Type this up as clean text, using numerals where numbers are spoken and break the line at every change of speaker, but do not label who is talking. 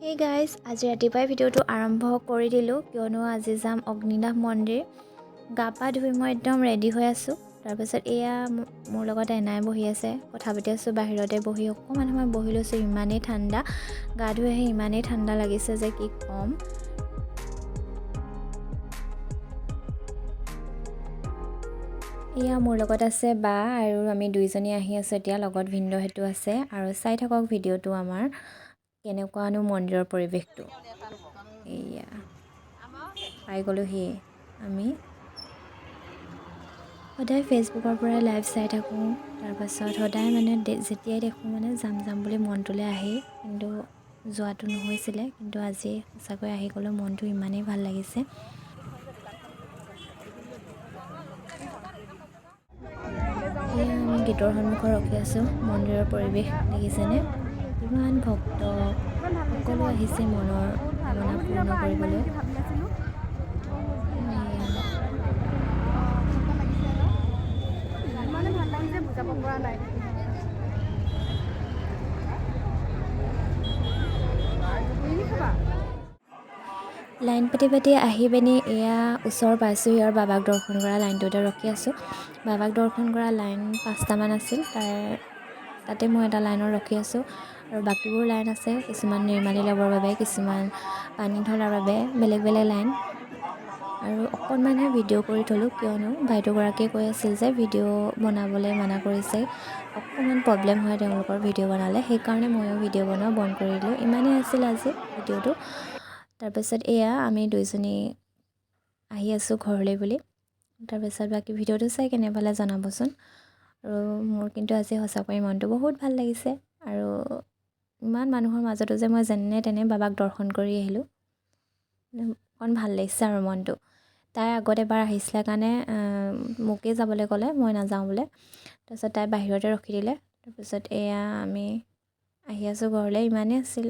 Hey guys, আজি ৰাতিপুৱাই ভিডিঅ'টো আৰম্ভ কৰি দিলোঁ, কিয়নো আজি যাম অগ্নিনাভ মন্দিৰ। গা পা ধুই মই একদম ৰেডি হৈ আছোঁ। তাৰপাছত এয়া মোৰ লগত এনাই বহি আছে, কথা পাতি আছোঁ বাহিৰতে বহি। অকণমান সময় বহি লৈছোঁ, ইমানেই ঠাণ্ডা, গা ধুই আহি ইমানেই ঠাণ্ডা লাগিছে যে কি ক'ম। এয়া মোৰ লগত আছে বা আৰু আমি দুইজনী আহি আছোঁ এতিয়া, লগত ভিনদেউহঁতো আছে। আৰু চাই থাকক ভিডিঅ'টো আমাৰ কেনেকুৱানো মন্দিৰৰ পৰিৱেশটো। এয়া পাই গ'লোহি আমি। সদায় ফেচবুকৰ পৰাই লাইভ চাই থাকোঁ, তাৰপাছত সদায় মানে যেতিয়াই দেখোঁ মানে যাম যাম বুলি মনটোলৈ আহেই, কিন্তু যোৱাটো নহৈছিলে। কিন্তু আজি সঁচাকৈ আহি গ'লোঁ, মনটো ইমানেই ভাল লাগিছে। এয়া আমি গীতৰ সন্মুখত ৰখি আছোঁ। মন্দিৰৰ পৰিৱেশ দেখিছেনে, কিমান ভক্ত সকলো আহিছে মনৰ কামনা পূৰ্ণ কৰিবলৈ। লাইন পাতি পাতি আহি পিনি এয়া ওচৰ পাইছোঁহি আৰু বাবাক দৰ্শন কৰা লাইনটোতে ৰখি আছোঁ। বাবাক দৰ্শন কৰা লাইন 5টামান আছিল, তাতে মই এটা লাইনত ৰখি আছোঁ। আৰু বাকীবোৰ লাইন আছে, কিছুমান নিৰ্মালি ল'বৰ বাবে, কিছুমান পানী ঢলাৰ বাবে, বেলেগ বেলেগ লাইন। আৰু অকণমানহে ভিডিঅ' কৰি থ'লোঁ, কিয়নো বাইদেউগৰাকীয়ে কৈ আছিল যে ভিডিঅ' বনাবলৈ মানা কৰিছে, অকণমান প্ৰব্লেম হয় তেওঁলোকৰ ভিডিঅ' বনালে, সেইকাৰণে ময়ো ভিডিঅ' বনোৱা বন্ধ কৰি দিলোঁ। ইমানেই আছিল আজি ভিডিঅ'টো। তাৰপিছত এয়া আমি দুইজনী আহি আছোঁ ঘৰলৈ বুলি। তাৰপিছত বাকী ভিডিঅ'টো চাই কেনে পালে জনাবচোন। আৰু মোৰ কিন্তু আজি সঁচাকৈ মনটো বহুত ভাল লাগিছে। আৰু ইমান মানুহৰ মাজতো যে মই যেনে তেনে বাবাক দৰ্শন কৰি আহিলোঁ, অকণ ভাল লাগিছে আৰু মনটো। তাই আগত এবাৰ আহিছিলে কাৰণে মোকেই যাবলৈ ক'লে, মই নাযাওঁ বোলে। তাৰপিছত তাই বাহিৰতে ৰখি দিলে। তাৰপিছত এয়া আমি আহি আছোঁ ঘৰলৈ। ইমানেই আছিল।